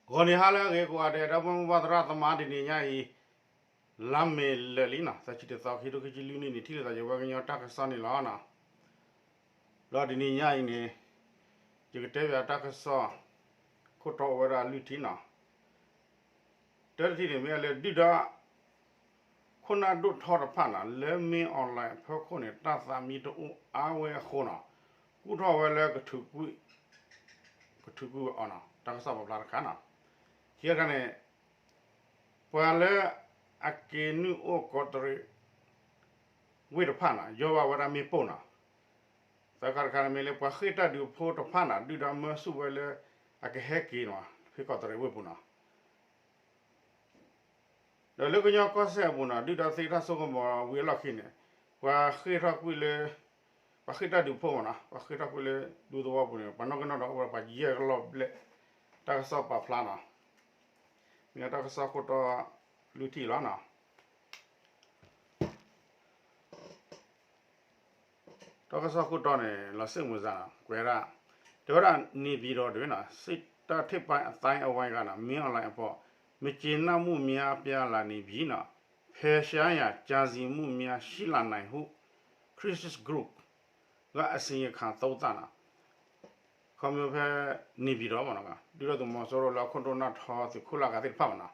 ဂီၤနံၤဟါလၢအဂ့ၤကိးဂၤဒဲး ဒီပုၢ်ဝဲၢ်သရၣ်သမါ တနံၤညါအံၤ လါမ့ၤလၢာ်လံနီၤ သၢဆံတသီ ခံထိခံဆံလွံၢ်နံၣ်န့ၣ် ထံၣ်လိာ်သးယဝဲကညီတၢ်ကစီၣ်န့ၣ်လီၤနီၤ. ဒီးတနံၤညါအံၤန့ၣ် ယကတဲပၠးတၢ်ကစီၣ် ခိၣ်တီအိၣ်ဝဲဒၣ်လွံၢ်ထံၣ်နီၤ. တၢတထံၣ်န့ၣ်မ့ၢ်လၢဒုၣ်ဒါ ခိၣ်နၢ်ဒိၣ်ထီတဖၣ်နီၤ လၢမင်းအောင်လှိုင်အဖီခိၣ်န့ၣ် တၢ်သးမံတအိၣ်အါဝဲအဃိနီၤ ကူၣ်ထီၣ်ဝဲလၢ ကထုးကွံာ်ဝဲအီၤနီၤ တၢ်ကစီၣ်ပာ်ဖျါတခါနီၤ. ခံခါတခါန့ၣ် ပှၤလၢအက့ၤနုာ်အိၣ်ကီးတရံးဝ့ၢ်တဖၣ်နီၤ ယီၢ်ဘၣ်ဝဲဒၣ်မ့ၣ်ပိၢ်နီၤ. သၢခါတခါန့ၣ်မ့ၢ်လၢပှၤဃ့ၢ်တၢ်ဒုးဖိတဖၣ်နီၤ ဒုၣ်ဒါမၢဆူၣ်ဝဲလၢ အကဟဲက့ၤနီၤ ဖဲကီးတရံးဝ့ၢ်ပူၤနီၤ. ဒီးလၢကညီကီၢ်စဲၣ်အပူၤနီၤ ဒုၣ်ဒါသ့တၢ်စိကမီၤဝံၤအလီၢ်ခံန့ၣ် ပှၤဃ့ၢ်ထီၣ်ကွံာ်လၢ ပှၤဃ့ၢ်တၢ်ဒုးဖိမ့ၢ်နီၤ ပှၤဃ့ၢ်ထီၣ်ကွံာ်လၢဒူသဝီပူၤန့ၣ် ပှၤနီၣ်ဂံၢ်နီၣ်ဒွးအိၣ်ဝဲပှၤယဲၢ်ကလီၢ်ဘျဲၣ် တၢ်ကစီၣ်ပာ်ဖျါနီၤ. မ့ၢ်တၢ်ကစီၣ်ခိၣ်တီလွံၢ်ထံၣ်လီၤနီၤ. တၢ်ကစီၣ်ခိၣ်တီန့ၣ် လီၤစ့ၣ်မုာ်စၢ်နီၤ ကွဲးဒၣ် တဲဝဲဒၣ် နေပြည်တော်တွင်နီၤ စစ်တပ်ထိပ်ပိုင်းအသိုင်းအဝိုင်းကနီၤ မင်းအောင်လှိုင်အပေါ် မကျေနပ်မှုများပြင်းလာနေပြီနီၤ ဖယ်ရှားရန်ကြံစည်မှုများရှိလာနိုင်ဟု Crisis Group ကအစီရင်ခံသုံးသပ်နီၤ. ခီမ့ၢ်ဖဲ နေပြည်တော်မ့ၢ်နီၤ ဒုၣ်ဒါသုးမီၤစိရိၤလၢအခိၣ်ဒိၣ်နီၣ်ထီသုးခိၣ်လၢ်ဂၤသ့ၣ်တဖၣ်မ့ၢ်နီၤ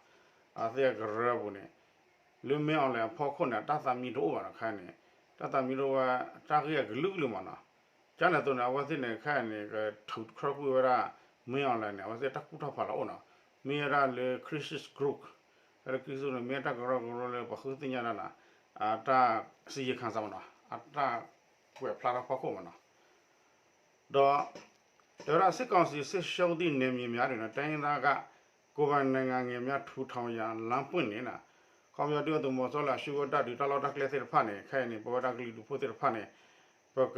အဝဲသ့ၣ်အကရၢပူၤန့ၣ် လၢမင်းအောင်လှိုင်အဖီခိၣ်န့ၣ် တၢ်သးမံတအိၣ်ဘၣ်နီၤ ခဲအံၤန့ၣ် တၢ်သးမံတအိၣ်ဝဲ တၢ်ဂ့ၢ်အကလုာ်ကလုာ်မ့ၢ်နီၤ. ကန့ၣ်အသိးန့ၣ် အဝဲသ့ၣ်န့ၣ် ခဲအံၤန့ၣ် ကထုးခီၣ်ကွံာ်ဝဲဒၣ် မင်းအောင်လှိုင်န့ၣ် အဝဲသ့ၣ်တၢ်ကူၣ်ထီၣ်ဖးလီၤအိၣ်နီၤ မ့ၢ်ဝဲဒၣ်လၢ Crisis Group ဖဲလၢ Crisis Group န့ၣ် မ့ၢ်တၢ်ကရၢကရိလၢပှၤဃုသ့ၣ်ညါတၢ်နီၤ အတၢ်စီရင်ခံစာမ့ၢ်နီၤ အတၢ်ကွဲးဖျါထီၣ်ဖီခိၣ်မ့ၢ်နီၤ. ဒီး တဲဝဲဒၣ် စစ်ကောင်စီစစ်ရှုံးသည့်နယ်မြေများတွင် တိုင်းရင်းသားကိုယ်ပိုင်နိုင်ငံငယ်များထူထောင်ရန်လမ်းပွင့်န့ၣ်နီၤ ခီပညီဒုၣ်ဒါသုးမီၤစိရိၤလၢအဆှၢဝဲတၢ်ဒုးတၢ်လီၢ်တၢ်ကျဲသ့ၣ်တဖၣ်န့ၣ် ခဲအံၤန့ၣ် ပဝဲဒၣ်ကလုာ်ဒူၣ်ဖိသ့ၣ်တဖၣ်န့ၣ် ပက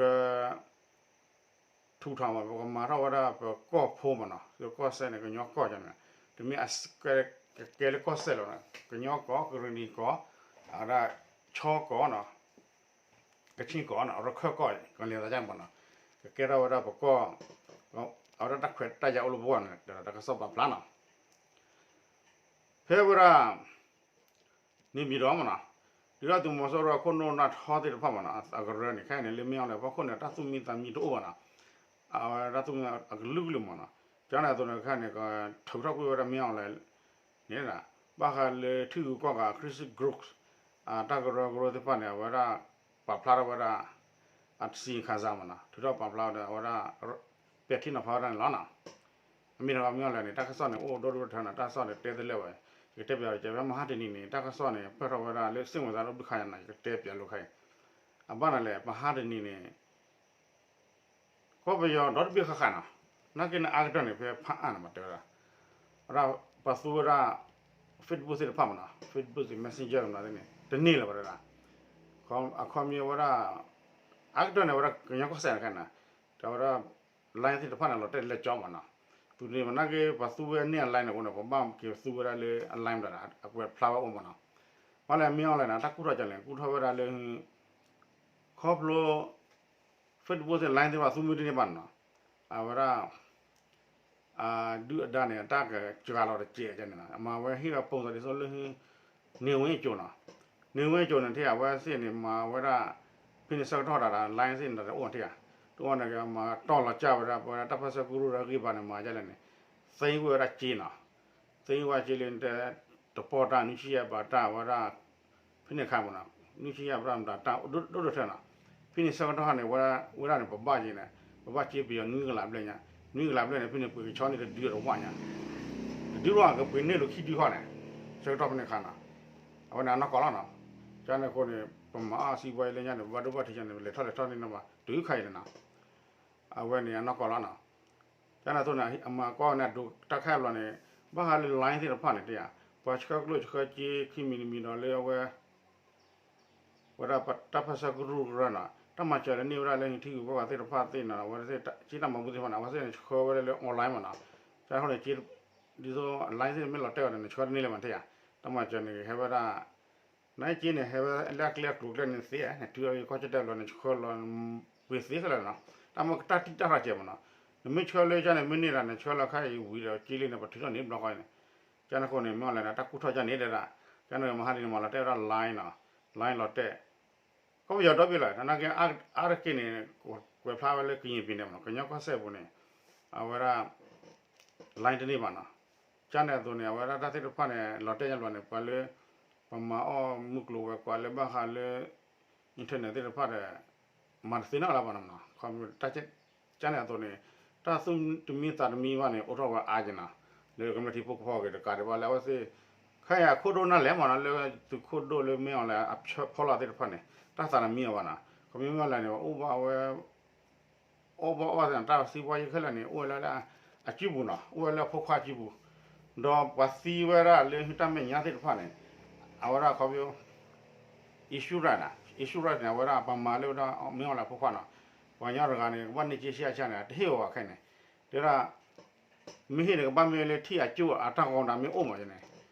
ထူထောင်မ့ၢ် ပကမၤထီၣ်ဝဲဒၣ်ပကီၢ်ဖိမ့ၢ်နီၤ ကီၢ်စဲၣ်န့ၣ် ကညီကီၢ်န့ၣ် တမ့ၢ်အကဲလၢကီၢ်စဲၣ်လီၤနီၤ ကညီကီၢ် ကရံၣ်နံၤကီၢ် အဝဲဒၣ် ခၠီကီၢ်နီၤ ကခ့ၣ်ကီၢ်နီၤ ရခၢၣ်ကီၢ် ကလဲၤသးဒ်န့ၣ်မ့ၢ်နီၤ ကကဲထီၣ်ဝဲဒၣ်ပကီၢ် အဝဲဒၣ်တၢ်ခွဲးတၢ်ယာ်အိၣ်လၢပဂီၢ်န့ၣ် တၢ်ကစီၣ်ပာ်ဖျါနီၤ. ဖဲဝဲဒၣ် နေပြည်တော်မ့ၢ်နီၤ ဒုၣ်ဒါသုးမီၤစိရိၤအခိၣ်ဒိၣ်နီၣ်ထီသ့ၣ်တဖၣ်မ့ၢ်နီၤ အကရၢန့ၣ် ခဲအံၤန့ၣ် လၢမင်းအောင်လှိုင်အဖီခိၣ်န့ၣ် တၢ်သူၣ်မံသးမံတအိၣ်ဘၣ်နီၤ အဝဲဒၣ်သူၣ်မံအကလုာ်ကလုာ်မ့ၢ်နီၤ ကန့ၣ်အသိးန့ၣ် ခဲအံၤန့ၣ် ကထုးထီၣ်ကွံာ်ဝဲဒၣ်မင်းအောင်လှိုင်န့ၣ် ဘၣ်ဃးလၢထံဂုၤကီၢ်ဂၤ Crisis Group အတၢ်ကရၢကရိသ့ၣ်တဖၣ်န့ၣ် အဝဲဒၣ်ပာ်ဖျါထီၣ်ဝဲဒၣ် အစီရင်ခံစာမ့ၢ်နီၤ ထုးထီၣ်ပာ်ဖျါဝဲဒၣ် အဝဲဒၣ် ပဲာ်ထံနီၤဖးဝဲဒၣ်န့ၣ်လီၤနီၤ. အမ့ၢ်တခီမ့ၢ်အီၤလဲၣ်န့ၣ် တၢ်ကစီၣ်န့ၣ် အိၣ်ဒိၣ်ဒိၣ်ထၢနီၤ တၢ်ကစီၣ်န့ၣ် တဲတလၢာ်ဘၣ် ယကတဲပၠးကဲဝဲမဟါတနံၤန့ၣ် တၢ်ကစီၣ်န့ၣ် ပၢၢ်ထီၣ်ဝဲဒၣ်လၢစ့ၣ်မုာ်သးလၢဘုခါယၤနီၤ ယကတဲပၠးလိာ်ခါအံၤ အဘၣ်နၤလဲၣ် မဟါတနံၤန့ၣ် ကီၢ်ပယီၤဒီတဘ့ၣ်ဃၣ်ဃၣ်နီၤ နာ်က့န့ၣ်အါကတၢၢ်န့ၣ် ဖဲဖးအါန့ၣ်မးတဲဝဲဒၣ် ဝဲဒၣ်ပှၤသူဝဲဒၣ် Facebook သ့ၣ်တဖၣ်မ့ၢ်နီၤ Facebook Messenger မ့ၢ်နီၤန့ၣ် တန့ၢ်လၢၤဘၣ်တဲဝဲဒၣ် အခီပညီဝဲဒၣ် အါကတၢၢ်န့ၣ် ဝဲဒၣ်ကညီကီၢ်စဲၣ်န့ၣ်ခဲအံၤနီၤ တဲဝဲဒၣ် line သ့ၣ်တဖၣ်န့ၣ် လီၤတဲာ်လဲၤကၠီမ့ၢ်နီၤ သုးန့ၣ်မ့ၢ်နာ်က့ ပှၤသူဝဲန့ၢ်အ line န့ၣ်အိၣ်န့ၣ် ပဘၣ်က့ၤသူဝဲဒၣ်လၢအ line မ့ၢ်နီၤ အကွဲးဖျါဝဲအိၣ်မ့ၢ်နီၤ ဘၣ်လဲၣ်မ့ၢ်အီၤလဲၣ်နီၤ တၢ်ကူၣ်ထီၣ်ကလဲၣ် ကူၣ်ထီၣ်ဝဲဒၣ်လၢ ခီဖျိ Facebook သ့ၣ် line သ့ၣ်တဖၣ်သူမံတန့ၢ်ဘၣ်နီၤ အဝဲဒၣ် အဒုၣ်အဒါန့ၣ် အတၢ်ကစှၤလီၤတစဲးန့ၣ်နီၤ အမၤဝဲဟ့ၣ်ဝဲပိၢ်သးဒ်သိးလၢ နေဝင်းကျော်နီၤ နေဝင်းကျော်န့ၣ်ထံၣ် အဝဲသ့ၣ်န့ၣ် မၤဝဲဒၣ် ဖဲန့ၣ်ဆၢကတီၢ်ဒၣ် line သ့ၣ်န့ၣ် တအိၣ်ထံၣ်ဧါ တအိၣ်န့ၣ် မၤတီၢ်လီၤကၢ်ဝဲဒၣ် ပဝဲဒၣ်တၢ်ပၢၢ်ဆၢကရူၢ်ဒီးဂံၢ်ဘါန့ၣ် မၤဒ်လဲၣ်န့ၣ် သ့ဝဲဒၣ်စ့နီၤ သ့ဝဲစ့လၢ တပီၢ်တၢ် နွံဆံယဲၢ်ပာ်တၢ်ဝဲဒၣ် ဖဲန့ၣ်အခါမ့ၢ်နီၤ နွံဆံယဲၢ်ပာ်တၢ်မတၤတၢ်ဒိၣ်ဒိၣ်ထၢနီၤ ဖဲန့ၣ်ဆၢကတီၢ်န့ၣ် ဝဲဒၣ်န့ၣ် ပဘၣ်က့ၤန့ၣ် ပဘၣ်က့ၤပယီၤနွံကလးဘျဲၣ်ညါ နွံကလးဘျဲၣ်န့ၣ် ဖဲန့ၣ်ပှ့ၤကဆီန့ၣ်တဒုတဝၣ်ညါ တဒုတဝၣ်ကပှ့ၤန့ၢ်လိာ်ခံဒုဃီန့ၣ် ဆၢကတီၢ်ဖဲန့ၣ်အခါနီၤ အဝဲန့ၣ်အနီၢ်ကီၢ်လီၤနီၤ ကန့ၣ်အဃိန့ၣ် ပမၤအီၣ်စံးဘှီလၢညါန့ၣ် ပဘၣ်ဒိဘၣ်ထံးညါန့ၣ် ပလဲၤထီၣ်လဲၤထီၣ်န့ၣ်နီၤ တုၤခါအံၤန့ၣ်နီၤ အဝဲန့ၣ်အနီၢ်ကီၢ်လီၤနီၤ ကန့ၣ်အသိးန့ၣ် အမၤကီၢ်န့ၣ် ဒိးတၢ်ခါအဘျီန့ၣ် ဘၣ်ဃးလၢ line သ့ၣ်တဖၣ်န့ၣ်တယၤ ပှၤဆှၢကျိၣ်ဆှၢစ့ခံမံၤတမံၤဒီးလၢအဝဲ ဝဲဒၣ်တၢ်ပၢၢ်ဆၢကရူၢ်ကရၢနီၤ တၢ်မၤစၢၤလၢန့ၢ်ဝဲဒၣ်လၢနထံဂုၤကီၢ်ဂၤသ့ၣ်တဖၣ်သ့ၣ်နီၤ အဝဲသ့ၣ်စ့တၢ်မၤဘူၣ်သ့ၣ်တဖၣ်န့ၣ် အဝဲသ့ၣ်န့ၣ်ဆှၢဝဲဒၣ်လၢ online မ့ၢ်နီၤ တၢ်အဃိန့ၣ် ဒ်သိး line သ့ၣ်မ့ၢ်လီၤတဲာ်ဝဲဒီး နဆှၢတန့ၢ်လၢၤမးတယၤ တၢ်မၤစၢၤန့ၣ် ဟဲဝဲဒၣ် နက့န့ၣ် ဟဲဝဲလၢအကျဲအကျိၤကျဲန့ၣ်သ့ နတုၤအကီၢ်ကၠီၣ်တဲၣ်ဘျီန့ၣ် ဆှၢလီၤ ပှ့ၤသ့ခဲလၢာ်နီၤ တၢ်မ့ၢ်တၢ်တံၢ်တၢ်ရၤစဲးမ့ၢ်နီၤ နမ့ၢ်ဆှၢလၢကန့ၣ် မ့ၢ်န့ၢ်ဒၣ် နဆှၢလီၤခါအံၤဝံၤဒီး က့လံန့ၣ် ပထုးထီၣ်န့ၢ်ဘျီဃီန့ၣ်, ကန့ၣ်အဃိန့ၣ် မ့ၢ်အီၣ်လဲၣ်န့ၣ် တၢ်ကူၣ်ထီၣ်ကန့ၣ်တဲဒၣ်, ကန့ၣ်မဟါဒ်န့ၣ် မၤလီၤတဲာ်ဝဲဒၣ် line နီၤ, line လီၤတဲာ် ကီၢ်ပယီၤဒီဘ့ၣ်လီၤ, နာ်က့ အါတက့ၢ်န့ၣ် ကွဲးဖျါဝဲလၢကယံာ်ပံၤန့ၣ်မနီၤ, ကညီကီၢ်စဲၣ်ပူၤန့ၣ် အဝဲဒၣ် line တန့ၢ်ဘၣ်နီၤ, ကန့ၣ်အသိးန့ၣ် အဝဲဒၣ်တၢ်သ့ၣ်တဖၣ်န့ၣ် လီၤတဲာ်ညါဘျီန့ၣ် ပှၤလၢ ပမၤအီၣ်မုၢ်ကျိၤဝဲၤကွာ်လၢဘၣ်ဃးလၢ internet သ့ၣ်တဖၣ်ဒီး မၤတသ့နီတဂၤလၢၤဘၣ်နီၤ, ကန့ၣ်အသိးန့ၣ် တၢ်သူၣ်တမံသးတမံဘၣ်န့ၣ် အိၣ်ထီၣ်ဝဲအါက့နီၤ, လၢကမျၢၢ်ထံဖိကီၢ်ဖိဂ့ၤတကးဒံးဘၣ်လၢအဝဲသ့ၣ် ခဲအံၤအခိၣ်ဒိၣ်နၢ်လဲၣ်မနီၤ, လၢသုးခိၣ်ဒိၣ်လၢမ့ၢ်အီၤလဲၣ် အဖီလာ်သ့ၣ်တဖၣ်န့ၣ် တၢ်သးတမံအီၤဘၣ်နီၤ, ခီမ့ၢ်မ့ၢ်အီၤလဲၣ်န့ၣ် အိၣ်ဘၣ်ဝဲ အိၣ်ဘၣ်အီၣ်ဘၣ်သ့ၣ်နီၤ, တၢ်သံကွၢ်ယဲၢ်ခဲလၢာ်န့ၣ် အိၣ်ဝဲလၢအစုပူၤနီၤ, အိၣ်ဝဲလၢအဖိခွါစုပူၤ, ဒီးပှၤသံဝဲဒၣ်လၢဟုတၢ်မဲာ်ညါသ့ၣ်တဖၣ်န့ၣ် အဝဲဒၣ်ခီဖျိ insurance နီၤ, insurance န့ၣ် အဝဲဒၣ်ပှၤမၤလၢဝဲဒၣ်မ့ၢ်အီၤလဲၣ်အဖိခွါနီၤ, ပှၤကညီတဂၤန့ၣ် ကဘၣ်န့ၢ်က့ဆံအဆၢန့ၣ် တဟ့ၣ်ဝဲဘၣ်ခဲအံၤန့ၣ်, တဲဒၣ် မ့ၢ်ဟ့ၣ်န့ၣ် ကဘၣ်မ့ၢ်လၢထံၣ်အကၠိၣ်အတၢ်ဂီၤမူမ့ၢ်အိၣ်မးန့ၣ်,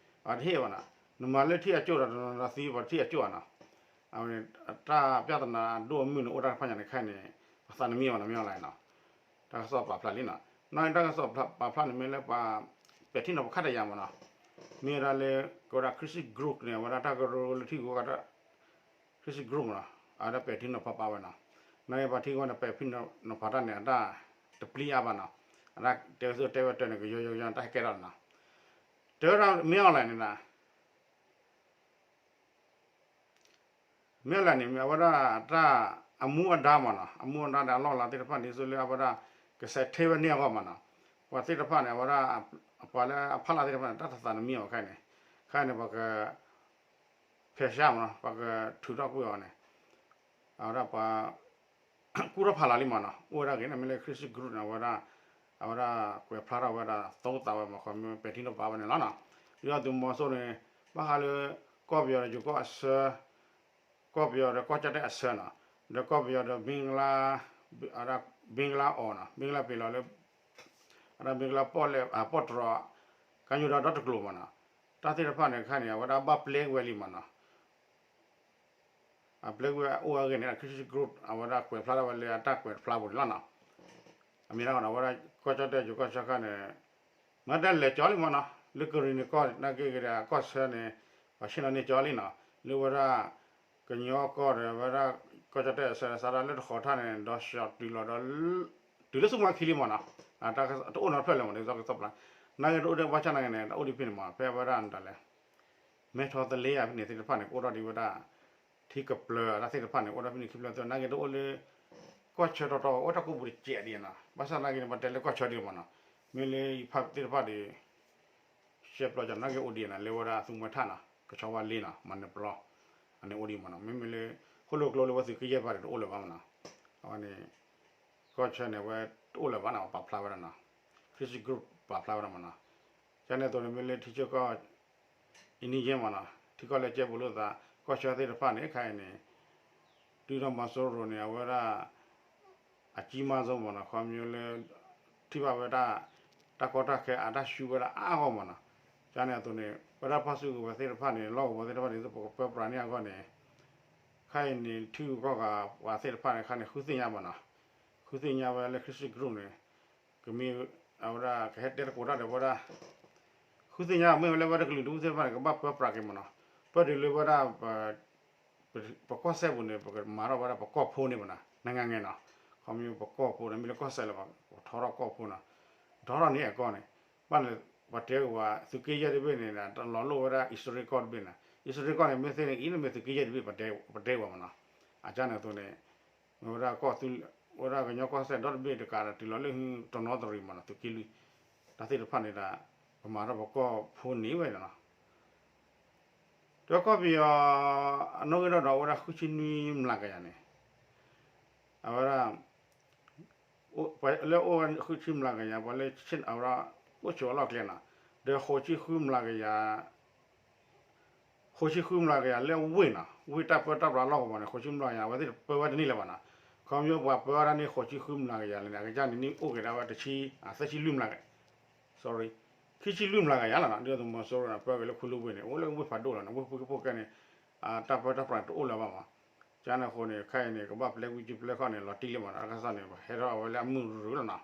အတဟ့ၣ်ဘၣ်နီၤ, နမၤလၢထံၣ်အကၠိၣ်ဒီး နသံပှၤထံၣ်အကၠိၣ်ဧါနီၤ, အဝဲန့ၣ်တၢ်ပြဿနာအဒိၣ်အမုၢ်န့ၣ် အိၣ်တၢ်တဖၣ်ညါန့ၣ် ခဲအံၤန့ၣ် ပသးနမံအီၤနီၤ, မ့ၢ်အီၤလဲၣ်နီၤ, တၢ်ကစီၣ်ပာ်ဖျါလံနီၤ, နီၢ်တၢ်ကစီၣ်ပာ်ဖျါန့ၣ်မ့ၢ်လၢပှၤ ပဲာ်ထံနီၤဖးခါတယၤမးနီၤ, မ့ၢ်ဝဲဒၣ်လၢ ကဝဲဒၣ် Christian Group န့ၣ် အဝဲဒၣ်တၢ်ကရၢလၢထံဂုၤကီၢ်ဂၤ Christian Group နီၤ, အဝဲဒၣ်ပဲာ်ထံနီၤဖးပာ်ဝဲနီၤ, နာ်က့ပှၤထံဂီၢ်န့ၣ် ပဲာ်ထံနီၤဖးတၢ်န့ၣ် အတၢ်တပျံၤအါဘၣ်နီၤ, အတၢ်တဲဝဲသိးတဲဝဲတၢ်န့ၣ် ကယီယီယီတၢ်ဟဲကဲထီၣ်နီၤ, တဲဝဲဒၣ်မ့ၢ်အီၤလဲၣ်န့ၣ်နီၤ မ့ၢ်လဲၣ်န့ၣ် အဝဲဒၣ်တၢ်အမူအဒါမးနီၤ, အမူအဒါဒီးအလီၢ်လၤသ့ၣ်တဖၣ်န့ၣ် ဒ်သိးလၢအဝဲဒၣ် ကဆဲးထဲဝဲန့ၢ်အဂီၢ်မးနီၤ, ပှၤသ့ၣ်တဖၣ်န့ၣ် အဝဲဒၣ် ပှၤလၢအဖီလာ်သ့ၣ်တဖၣ်န့ၣ် တၢ်သးနမံအီၤခဲအံၤန့ၣ်, ခဲအံၤန့ၣ် ပှၤက ဖဲးဆှါမးနီၤ, ပှၤကထုးထီၣ်ကွံာ်အီၤန့ၣ်, အဝဲဒၣ်ပှၤ ကူၣ်ထီၣ်ဖးလီၤလံမးနီၤ, အိၣ်ဝဲဒၣ်ဂ့ၤန့ၣ် မ့ၢ်လၢ Christian Group န့ၣ် အဝဲဒၣ် အဝဲဒၣ်ကွဲးဖျါထီၣ်ဝဲဒၣ် သိသးဝဲမး ခီမ့ၢ်ပဲာ်ထံနီၤဖးဝဲန့ၣ်လီၤနီၤ, ဒ်သိးသုးမီၤစိရိၤန့ၣ် ဘၣ်ဃးလၢ ကီၢ်ပယီၤဒီးယိၤကီၢ်အဆၢ ကီၢ်ပယီၤဒီးကီၢ်ကၠီၣ်တဲၣ်အဆၢနီၤ, ဒီးကီၢ်ပယီၤဒီး ဘ့ကလါ ဘ့ကလါအီၤနီၤ, ဘ့ကလါပ့ၤလီၤလၢ အဝဲဒၣ်ဘ့ကလါပီၣ်လဲၣ် ပီၣ်တြီၤ ကညီဒီးဒီတကျိၤမးနီၤ, တၢ်သ့ၣ်တဖၣ်န့ၣ် ခဲအံၤန့ၣ် အဝဲဒၣ်ဘၣ်ပျဲဝဲလံမးနီၤ အပျဲဝဲအိၣ်အဂ့ၢ်န့ၣ် Christian Group အဝဲဒၣ်ကွဲးဖျါထီၣ်ဝဲလၢအတၢ်ကွဲးဖျါပူၤန့ၣ်လီၤနီၤ. အမ့ၢ်ဒၣ်နီၤ အဝဲဒၣ်ကီၢ်ကၠီၣ်တဲၣ်ယိၤကီၢ်ဆၢခါန့ၣ် မ့ၢ်တၢ်လဲၤကၠီလံမးနီၤ လၢကရံၣ်နံၤကီၢ်နာ်က့ဂ့ၤဒီး ကီၢ်ဆၢန့ၣ် ပှၤဆ့ၣ်နီၤန့ၢ်ကၠီလံနီၤ လၢဝဲဒၣ် ကညီကီၢ်ဒီးဝဲဒၣ် ကီၢ်ကၠီၣ်တဲၣ်အဆၢဒီး စးထီၣ်လၢတဃီၤထၣ်န့ၣ် ဒီးဆှီတုၤလီၤဒီး တုၤလၢဆူမဲာ်ခံလံမးနီၤ. တအိၣ်နီတဖျၢၣ်လၢၤမး ဒ်သိးကစီၣ်ပျၢ် နာ်က့တအိၣ်ဒီးဘၣ်ဆၣ်နာ်က့န့ၣ် တအိၣ်ဒံးဖဲန့ၣ်မး ဖဲဝဲဒၣ်နတၢ်လဲၣ် မဲထီၣ်သလ့ယၤဖဲန့ၣ်သ့ၣ်တဖၣ်န့ၣ် ကအိၣ်ထီၣ်ဒံးဝဲဒၣ် ထံကပျၢၤအတၢ်သ့ၣ်တဖၣ်န့ၣ် အိၣ်ထီၣ်ဖဲန့ၣ်ခံဖျၢၣ်သ့ၣ် နာ်က့တအိၣ်လၢ ကီၢ်ဆၢတီတီ အိၣ်တၢ်ကူၣ်ပူၤတစဲးဒံးနီၤ. ဘၣ်ဆၣ်နာ်က့န့ၣ် ပတဲလၢကီၢ်ဆၢဒံးမးနီၤ မ့ၢ်လၢယဖးသ့ၣ်တဖၣ်ဒီး ရှဲပျီကၠီနာ်က့အိၣ်ဒံးနီၤ လၢဝဲဒၣ်သူမှဲထၣ်နီၤ ကဆီဝါလ့နီၤ မၤနၢၤပျီ အန့ၣ်အိၣ်ဒံးမးနီၤ မ့မ့ၢ်လၢ ဃိၣ်လိာ်ကျိလၢဝဲသုးက့ယဲၢ်ပၢ်န့ၣ် တအိၣ်လၢၤဘၣ်မးနီၤ. အဝဲန့ၣ် ကီၢ်ဆၢန့ၣ် အဝဲတအိၣ်လၢၤဘၣ်နီၤ ပာ်ဖျါဝဲဒၣ်နီၤ Christian Group ပာ်ဖျါဝဲဒၣ်မးနီၤ. ကန့ၣ်အသိးန့ၣ် မ့ၢ်လၢထံဆၢကီၢ် အံၤန့ၣ်ယဲၢ်မးနီၤ ထံကီၢ်လၢကဲပူၤလိာ်သး ကီၢ်ဆၢသ့ၣ်တဖၣ်န့ၣ် ခဲအံၤန့ၣ် ဒုၣ်ဒါမီၤစိရိၤန့ၣ် အဝဲဒၣ် အကြီးမားဆုံးမးနီၤ ခီမ့ၢ်လၢ ထံၣ်ဘၣ်ဝဲဒၣ် တၢ်ကီတၢ်ခဲအတၢ်ဆူၣ်ဝဲဒၣ်အါဂီၢ်မးနီၤ. ကန့ၣ်အသိးန့ၣ် ပဝဲဒၣ်ဖီၣ်စုကဝဲၤသ့ၣ်တဖၣ်န့ၣ် လီၢ်ကဝီၤသ့ၣ်တဖၣ်န့ၣ် သုပကပၢပြးန့ၢ်အဂီၢ်န့ၣ် ခဲအံၤန့ၣ် ထံဂုၤကီၢ်ဂၤပှၤသ့ၣ်တဖၣ်န့ၣ် ခဲအံၤန့ၣ် ဃုသ့ၣ်ညါမးနီၤ ဃုသ့ၣ်ညါဝဲလၢ Christian Group န့ၣ် ကမ့ၢ် အဝဲဒၣ်ကဟဲတဲသကိးတၢ်ဒီးဝဲဒၣ် ဃုသ့ၣ်ညါမ့ၢ်ဝဲလၢဝဲတကလုာ်ဒူၣ်သ့ၣ်တဖၣ်န့ၣ် ကဘၣ်ပၢပြးက့ၤမးနီၤ ပၢတုၤလၢဝဲဒၣ် ပကီၢ်စဲၣ်ပူၤန့ၣ် ပကမၤထီၣ်ဝဲဒၣ်ပကီၢ်ဖိန့ၣ်မးနီၤ နငါငဲနီၤ ခီမ့ၢ်ပကီၢ်ဖိန့ၣ် မ့ၢ်လၢကီၢ်စဲၣ်လၢၤဘၣ် ပထီထီၣ်ကီၢ်ဖိနီၤ ပထီထီၣ်န့ၢ်အကီၢ်န့ၣ် ဘၣ်န့ၣ် ပှၤတဲဝဲသုးက့ယဲၢ်တဘ့ၣ်န့ၣ် တလီၤလိၣ်ဝဲဒၣ် အံၣ်စရ့လးကီၢ်တဘ့ၣ်န့ၣ် အံၣ်စရ့လးကီၢ်န့ၣ် မ့ၢ်သ့န့ၣ် အံၤန့ၣ်မ့ၢ်သုးက့ယဲၢ်တဘ့ၣ် ပတဲဝဲမးနီၤ အကန့ၣ်အသိးန့ၣ် မ့ၢ်ဝဲဒၣ်ကီၢ်သူ ဝဲဒၣ်ကညီကီၢ်စဲၣ်ဒီတဘ့ၣ်တကးဒီး တုၤလီၤလၢတနီသရံၣ်မးနီၤ သုးက့လွံၢ် တၢ်သ့ၣ်တဖၣ်န့ၣ်ဒၣ် ပမၤထီၣ်ပကီၢ်ဖိန့ၣ်ဝဲနီၤ ဒီးကီၢ်ပယီၤ အနီၣ်ဂံၢ်ဒီးဒီးအိၣ်ဝဲဒၣ်ဃုဆံနွံမျးကယၤန့ၣ် အဝဲဒၣ် ပှၤလၢအိၣ်ဝဲဃုဆံမျးကယၤ ပှၤလၢဆ့ၣ်နီၤဝဲဒၣ် အိၣ်ဆိးအလီၢ်ကျဲနီၤ ဒီးဃိးဆံဃုမျးကယၤ ဃိးဆံဃုမျးကယၤလၢဝ့ၢ်နီၤ ဝ့ၢ်တၢ်ပၢတၢ်ပြးလီၢ်ကဝီၤန့ၣ် ဃိးဆံမျးကယၤ အဝဲသ့ၣ်ပၢဝဲတန့ၢ်လၢၤဘၣ်နီၤ ခီဖျိပှၤပၢဝဲဒၣ်န့ၣ် ဃိးဆံဃုမျးကယၤလၢန့ၣ် အကစၢ်န့ၣ်န့ၣ်အိၣ်က့ၤဒၣ်ဝဲတဆံ သၢဆံလွံၢ်မျးကယၤ sorry ခံဆံလွံၢ်မျးကယၤလီၤနီၤ ဒ်သိးသုးမီၤစိရိၤန့ၣ် ပၢက့ၤလၢခူလူဝ့ၢ်န့ၣ် အိၣ်လၢဝ့ၢ်ဖးဒိၣ်လီၤန့ၣ် ဝ့ၢ်ဖုကဖိကဲန့ၣ် တၢ်ပၢတၢ်ပြးတအိၣ်လၢၤဘၣ်မး ကန့ၣ်အဃိန့ၣ် ခဲအံၤန့ၣ် ကဘၣ်ပျဲကွံာ်စုပျဲခီၣ်န့ၣ် လီၤတံၢ်လံမးနီၤ တၢ်ကစီၣ်န့ၣ် ဟဲထီၣ်ဝဲလၢအမုၢ်ရူၤလီၤနီၤ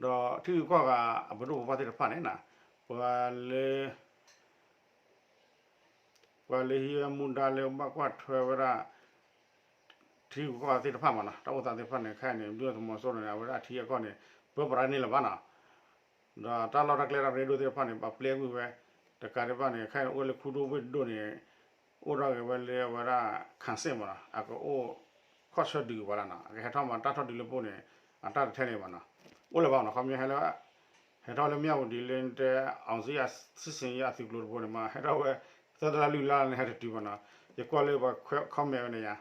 ဒီးထံဂုၤကီၢ်ဂၤအပဒိၣ်ပပှၢ်သ့ၣ်တဖၣ်န့ၣ် ပှၤလၢ ပှၤလၢဟံးဝဲမူဒါလၢဘၣ်ကွၢ်ထွဲဝဲဒၣ် ထံဂုၤကီၢ်ဂၤသ့ၣ်တဖၣ်မးနီၤ တၢ်အိၣ်သးသ့ၣ်တဖၣ်န့ၣ် ခဲအံၤန့ၣ် ဒုၣ်ဒါသုးမီၤစိရိၤန့ၣ် အဝဲဒၣ်အထံအကီၢ်န့ၣ် ပၢပြးန့ၢ်လၢၤဘၣ်နီၤ ဒီးတၢ်လီၢ်တၢ်ကျဲတၢ်ရ့ဒိၣ်သ့ၣ်တဖၣ်န့ၣ် ပှၤပျဲကွံာ်ဝဲ တကးဒံးဘၣ်န့ၣ် ခဲအံၤန့ၣ် အိၣ်ဝဲလၢခူဒိၣ်ဝ့ၢ်ဒိၣ်န့ၣ် အိၣ်ထီၣ်က့ၤဝဲလၢအဝဲဒၣ် ခၣ်စ့ၣ်မးနီၤ အကအိၣ် ခီၣ်ဆၢဒုးက့ၤပှၤလၢနီၤ အကဟဲထီၣ်မးတၢ်ထီၣ်ဒုးလၢပအိၣ်န့ၣ် အတၢ်တထဲန့ၣ်မးနီၤ အိၣ်လၢၤဘၣ်မးနီၤ ခီပညီဟဲလၢ ဟဲထီၣ်လၢမၠၣ်ဝတံၤလၢတဲ အောင်ဇေယျ စစ်ဆင်ရေး အသုးကျိၤတဘိန့ၣ်မး ဟဲထီၣ်ဝဲ သၢတလါလွံၢ်လါန့ၣ် ဟဲတတုၤမးနီၤ ယကွၢ်လၢပှၤ comment ဝဲန့ၣ်ယါ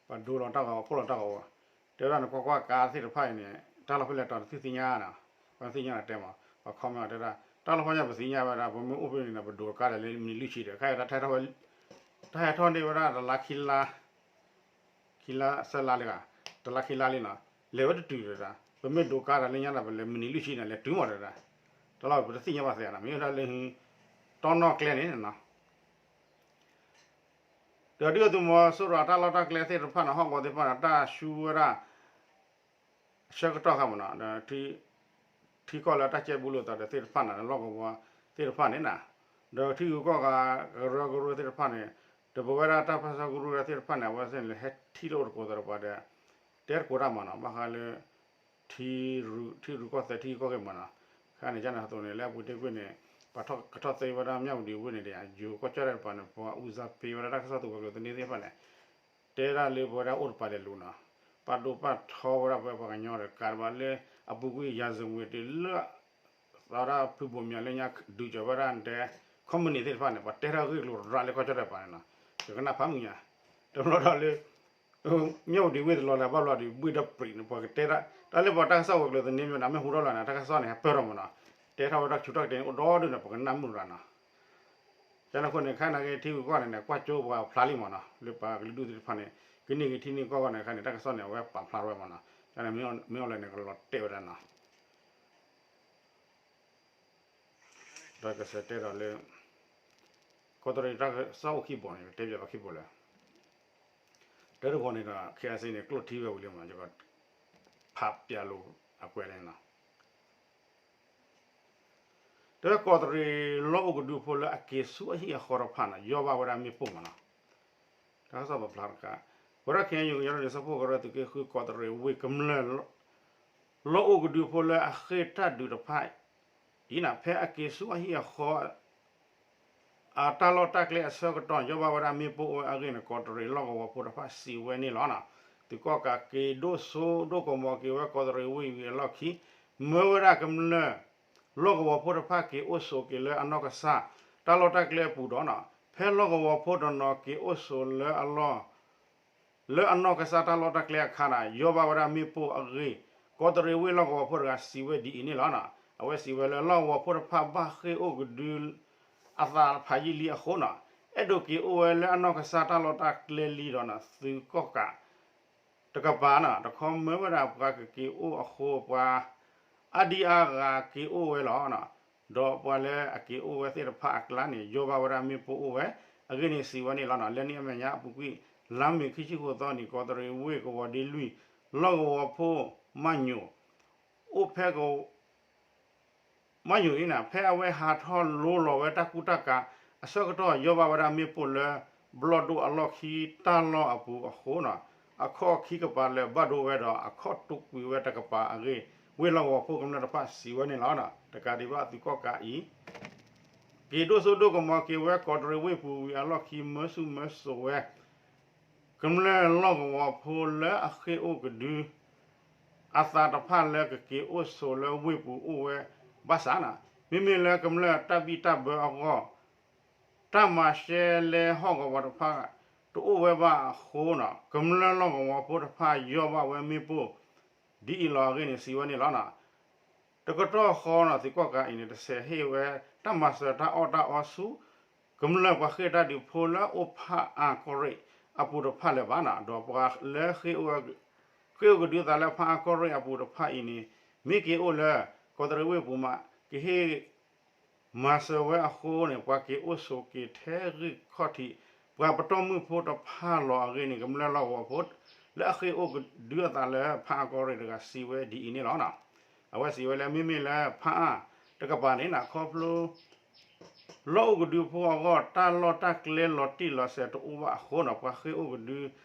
ပှၤဒိလီၤတၢ်ဂီၤ ပှၤဖှိၣ်လီၤတၢ်ဂီၤဝဲ တဲဝဲဒၣ်န့ၣ် ကွၢ်ကွၢ်ကါသ့ၣ်တဖၣ်အံၤန့ၣ် တၢ်လီၢ်ဖဲလဲၣ်တီၤတသ့ၣ်ညါနီၤ ပှၤသ့ၣ်ညါနီၤတဲမး ပှၤ comment တဲဒၣ် တၢ်လီၢ်ဖဲညါပသ့ၣ်ညါဝဲဒၣ် ပမ့ၢ်အိၣ်ဖဲန့ၣ်ဒီး ပဒိးကါဒီးလၢမံးနံးလွံၢ်ဆံဒီး ခဲအံၤ တၢ်ဟဲထီၣ်န့ၢ်ဝဲဒၣ်တလါခံလါ ခံလါသၢလါလံဂၤ တလါခံလါလံနီၤ လဲၤဝဲတတုၤဒီး ပမ့ၢ်ဒိးကါဒီးလၢညါဒီး ပလဲၤမံးနံးလွံၢ်ဆံန့ၣ် လဲၤတုၤမးဒီး တၢ်လီၢ်ပတသ့ၣ်ညါဘၣ်သ့ၣ်နီၤ မ့ၢ်ဝဲဒၣ်လၢ တီနီၣ်ကျဲန့ၣ်နီၤ ဒီးဒုၣ်ဒါသုးမီၤစိရိၤအတၢ်လီၢ်တၢ်ကျဲသ့ၣ်တဖၣ်န့ၣ် ဟီၣ်ကဝီၤသ့ၣ်တဖၣ်န့ၣ် တၢ်ဆူဝဲဒၣ် အဆၢကတီၢ်ခါမးနီၤ ဒီး ထံကီၢ်လၢတၢ်ကဲဘူးလိာ်သးဒီးသ့ၣ်တဖၣ်န့ၣ် လီၢ်ကဝီၤသ့ၣ်တဖၣ်န့ၣ်နီၤ ဒီးထံဂုၤကီၢ်ဂၤကရၢကရိသ့ၣ်တဖၣ်န့ၣ် ဒီးပဝဲဒၣ်တၢ်ပၢဆှၢကရူၢ်သ့ၣ်တဖၣ်န့ၣ် အဝဲသ့ၣ်န့ၣ် ဟဲထံၣ်လိာ်သကိးသးဒီးပှၤဒီး တဲသကိးတၢ်မးနီၤ ဘၣ်ဃးလၢ ထံရူၢ်ကီၢ်သဲးထံဂုၤကီၢ်ဂၤမးနီၤ ခဲအံၤန့ၣ် ကန့ၣ်အသိးန့ၣ် လၢအပူၤတ့ၢ်ကွံာ်န့ၣ် ပှၤကထီၣ်သ့ဝဲဒၣ်မၠၣ်ဝတံၤဝ့ၢ်န့ၣ်ဒီး ယိၤကီၢ်ကၠီၣ်တဲၣ်တပၤန့ၣ် ပှၤအူစါဖ့ဝဲဒၣ်တၢ်ကစီၣ်သုးဝဲၤကျိၤသန့သ့ၣ်တဖၣ်န့ၣ် တဲဒၣ်လၢပဝဲဒၣ်အိၣ်တပၤလဲၤလူၤနီၤ ပာ်ဒိၣ်ပာ်ထီဝဲဒၣ်ပဝဲပှၤကညီဒီး ကးတဘၣ်လၢအပူၤကွံာ် ယၤစမွ့တ့ၢ်လၢ သးဒၣ်ဖုဘိၣ်မၠးလၢညါဒုးကၠီၤဝဲဒၣ်တဲ ခီမနံၤ သ့ၣ်တဖၣ်န့ၣ် ပှၤတဲတၢ်ဂ့ၢ်ကျိၤရၤလၢကီၢ်ကၠီၣ်တဲၣ်တပၤန့ၣ်နီၤ ယကနၣ်ဖးမုၢ်ညါ တဘျီဒီးလၢ မၠၣ်ဝတံၤဝ့ၢ်တလီၤလၢဘၣ်ဘျီဒီး ဘှ့ၣ်ဒီးပြံးန့ၣ် ပှၤကတဲဒၣ် တၢ်လၢပှၤတၢ်ကစီၣ်ဝဲၤကျိၤသန့မ့ၢ်န့ၣ် မ့ၢ်ဟူထီၣ်လီၤန့ၣ် တၢ်ကစီၣ်န့ၣ် ဟဲပၢၢ်ထီၣ်မးနီၤ တဲထီၣ်ဝဲဒၣ်ဆူၣ်ထီၣ်ကတ့ၢ်န့ၣ် အိၣ်ဒီဒူၣ်န့ၣ် ပကနၣ်မုာ်ရၤနီၤ ကန့ၣ်အဃိန့ၣ် ခဲအံၤန့ၣ်က့ ထံဂုၤကီၢ်ဂၤန့ၣ် ကွၢ်ကၠိပှၤဖျါလံမးနီၤ လၢပှၤကလုာ်ဒူၣ်သ့ၣ်တဖၣ်န့ၣ် ကန့ၢ်က့ၤထံန့ၢ်ကီၢ်ဂီၢ်န့ၣ် ခဲအံၤန့ၣ် တၢ်ကစီၣ်န့ၣ် အဝဲပာ်ဖျါထီၣ်ဝဲမးနီၤ ကန့ၣ် မ့ၢ်အီၣ်လဲၣ်န့ၣ် ကလီၤတဲာ်ဝဲဒၣ်နီၤ ဒီးကစၢ်တဲဒီးလၢ ကီးတရံးတၢ်ကစီၣ်အိၣ်ခံဘိန့ၣ် တဲပၠးပှၤခံဘိလၢ တၢတဘိန့ၣ်ဒီး ခဲအံၤစ့ၢ်န့ၣ် ကျိၣ်ထံဝဲဝံၤလံမး ယက ဖးပၠးလိာ်အကွဲးန့ၣ်နီၤ တဲကီးတရံးလီၢ်အိၣ်ကဒုဖိလၢအက့ၤဆူအဟံၣ်အဃီတဖၣ်န့ၣ် ယီၢ်ဘၣ်ဝဲဒၣ်မ့ၣ်ပိၢ်မးနီၤ တၢ်ကစီၣ်ပာ်ဖျါတခါ ပဝဲဒၣ်ခဲအံၤ ကညီဒီးဆၢဖှိၣ်ကရၢသုးက့ဃုကီးတရံးဝ့ၢ်ကမျၢၢ် လီၢ်အိၣ်ကဒုဖိလၢအဃ့ၢ်တၢ်ဒုးတဖၣ်အံၤန့ၣ် ဖဲအက့ၤဆူအဟံၣ်အဃီ အတၢ်လီၢ်တၢ်ကျဲအဆၢကတီၢ် ယီၢ်ဘၣ်ဝဲဒၣ်မ့ၣ်ပိၢ်အိၣ်ဝဲအဂ့ၢ်န့ၣ် ကီးတရံးလီၢ်ကဝီၤဖိတဖၣ်စံးဝဲန့ၣ်လီၤ. သုးကီၣ်ကးက့ၤဒိၣ်စိဒိၣ်ကမီၤက့ၤဝဲကီးတရံးဝ့ၢ်ဝံၤအလီၢ်ခံ မၢဝဲဒၣ်ကမျၢၢ် လီၢ်ကဝီၤဖိတဖၣ်က့ၤအိၣ်ဆိးက့ၤလၢအနီၢ်ကစၢ် တၢ်လီၢ်တၢ်ကျဲအပူၤဒီး ဖဲလီၢ်ကဝီၤဖိတနီၤက့ၤအိၣ်ဆိးလၢအလီၢ် လၢအနီၢ်ကစၢ်တၢ်လီၢ်တၢ်ကျဲအခါန့ၣ် ယီၢ်ဘၣ်ဝဲဒၣ်မ့ၣ်ပိၢ်အဂ့ၢ် ကီးတရံးဝ့ၢ်လီၢ်ကဝီၤဖိတဂၤစံးဝဲဒ်အံၤန့ၣ်လီၤ. အဝဲစံးဝဲလၢလီၢ်ကဝီၤဖိတဖၣ်ဘၣ်ဃ့ၢ်အိၣ်ကဒု အသးဖးယံာ်လံအဃိန့ၣ် အဲၣ်ဒိးက့ၤအိၣ်ဝဲလၢအနီၢ်ကစၢ်တၢ်လီၢ်တၢ်ကျဲလံဒီး သုးကီၣ်ကး တကပၤန့ၣ် တခီမၢဝဲဒၣ်ပှၤကက့ၤအိၣ်အဃိ ပှၤအါဒံအါဂၤက့ၤအိၣ်ဝဲလီၤ. ဒီးပှၤလၢအက့ၤအိၣ်ဝဲသ့ၣ်တဖၣ်အကျါန့ၣ် ယီၢ်ဘၣ်ဝဲဒၣ်မ့ၣ်ပိၢ်အိၣ်ဝဲ အဂ့ၢ်န့ၣ်စံးဝဲန့ၣ်လီၤ. လၢန့ၣ်အမဲာ်ညါအပူၤကွံာ် လါမ့ၤခံဆံဃိးသီန့ၣ် ကီးတရံးဝ့ၢ်ကဝီၤဒ့လွံၢ် လီၢ်ကဝီၤဖိ မၢ်ညိၣ် အိၣ်ဖဲက မၢ်ညိၣ်အံၤန့ၣ် ဖဲအဝဲဟးထီၣ်လိလီၤဝဲတၢ်ကူတၢ်ကၤအဆၢကတီၢ် ယီၢ်ဘၣ်ဝဲဒၣ်မ့ၣ်ပိၢ်လၢ ဘျီၣ်ဒိၣ်အလီၢ်ခံတၢ်လီၢ်အပူၤအဃိန့ၣ် အခီၣ်ခံကပၤလၢာ်ဘၣ်ဒိဝဲဒီး အခီၣ်တူာ်ကွံာ်ဝဲတကပၤအဂ့ၢ် ဝ့ၢ်လီၢ်ကဝီၤဖိကမျၢၢ်တဖၣ်စံးဝဲန့ၣ်လီၤ. တကးဒံးဘၣ်သုးကီၣ်ကးအံၤ က့ၤဒိၣ်စိဒိၣ်ကမီၤက့ၤဝဲကီးတရံးဝ့ၢ်ပူၤဝံၤအလီၢ်ခံ မၢဆူၣ်မၢစိးဝဲ ကမျၢၢ်လီၢ်ကဝီၤဖိလၢအဃ့ၢ်အိၣ်ကဒု အသးတဖၣ်လၢကက့ၤအိၣ်ဆိးလၢဝ့ၢ်ပူၤအိၣ်ဝဲဘၣ်ဆၣ်န့ၣ် မ့မ့ၢ်လၢကမျၢၢ်တၢ်ဘံၣ်တၢ်ဘၢအဂီၢ် တၢ်မၤရှဲလဲဟီၣ်ကဝီၤတဖၣ် တအိၣ်ဝဲဘၣ်အဃိန့ၣ် ကမျၢၢ်လီၢ်ကဝီၤဖိတဖၣ်ယီၢ်ဘၣ်ဝဲမ့ၣ်ပိၢ် ဒ်အံၤလီၤအဂ့ၢ်န့ၣ် စံးဝဲန့ၣ်လီၤ. တကတီၢ်ဃီန့ၣ် သုးကီၣ်ကးအံၤန့ၣ် တဆဲးဟ့ၣ်ဝဲတၢ်မၤစၢၤတၢ်အီၣ်တၢ်အီဆူ ကမျၢၢ်ပှၤဃ့ၢ်တၢ်ဒုးဖိလၢအိၣ်ဖးအါကီၢ်ရ့ၣ်အပူၤတဖၣ်လၢၤဘၣ်န့ၣ် ဒီးပှၤလၢ ဃ့ၢ်အိၣ်ကဒုသးလၢဖးအါကီၢ်ရ့ၣ်အပူၤတဖၣ်အံၤန့ၣ် မ့ၢ်က့ၤအိၣ်လၢ ကီးတရံးဝ့ၢ်ပူၤမး ကဟ့ၣ် မၤစၢၤဝဲအဃိန့ၣ် ပှၤက့ၤအိၣ်ဆိးက့ၤထဲဂံၢ်ခီၣ်ထံး ပှၤပတီၢ်မုၢ်ဖိတဖၣ်လီၤအဂ့ၢ်န့ၣ် ကမျၢၢ်လီၢ်ကဝီၤဖိ လၢအဃ့ၢ်အိၣ်ကဒုအသးလၢဖးအါကီၢ်ရ့ၣ်တဂၤစံးဝဲဒ်အံၤန့ၣ်လီၤ. အဝဲစံးဝဲလၢမ့မ့ၢ်လၢဖၣ်အၣ်တကပၤန့ၣ်နီၤ ခီဖျိ လီၢ်အိၣ်ကဒုဖိအဂီၢ် တၢ်လီၢ်တၢ်ကျဲလီၤတံၢ်လီၤဆဲးတအိၣ်ဘၣ်အဃိနီၤ ပှၤဃ့ၢ်အိၣ်ကဒု